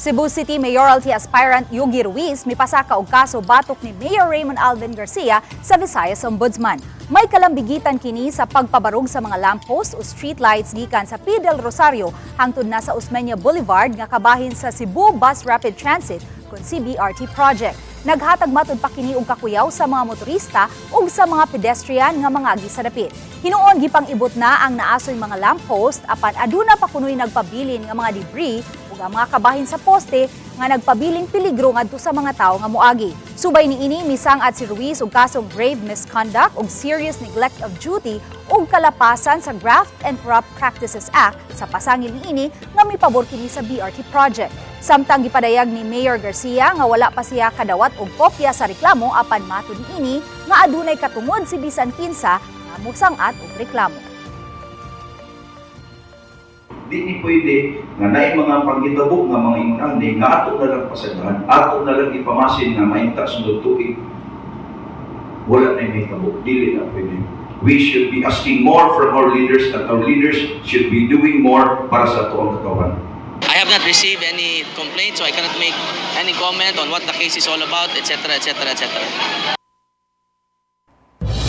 Cebu City Mayoralty aspirant Yogi Ruiz mipasaka og kaso batok ni Mayor Raymond Alvin Garcia sa Visayas Ombudsman. May kalambigitan kini sa pagpabarog sa mga lamppost o streetlights gikan sa P. Del Rosario hangtod na sa Osmeña Boulevard nga kabahin sa Cebu Bus Rapid Transit kon CBRT project. Naghatag matud pa kini og kakuyaw sa mga motorista ug sa mga pedestrian nga mangagi sa dapit. Hinuon gipang-ibot na ang naasoy mga lamppost, apan aduna pa kunoy nagpabilin nga mga debris ug ang mga kabahin sa poste nga nagpabiling peligro ngadto sa mga tawo nga moagi. Subay niini, misang-at si Ruiz og kasong grave misconduct ug serious neglect of duty ug kalapasan sa Graft and Corrupt Practices Act sa pasangil niini nga mipabor kini sa BRT project. Samtang gipadayag ni Mayor Garcia nga wala pa siya kadawat og kopya sa reklamo, apan matud niini nga adunay katungod si bisan kinsa nga mosang-at og reklamo. Di ni pwede nga naay mga panghitabo nga mga ingon ani nga ato na lang pasagdan, ato na lang ipamasin nga mainta sunod tuig wala na mahitabo. Dili na pwede. We should be asking more from our leaders and our leaders should be doing more para sa atoang katawhan. I have not received any complaint, so I cannot make any comment on what the case is all about, etc., etc., etc.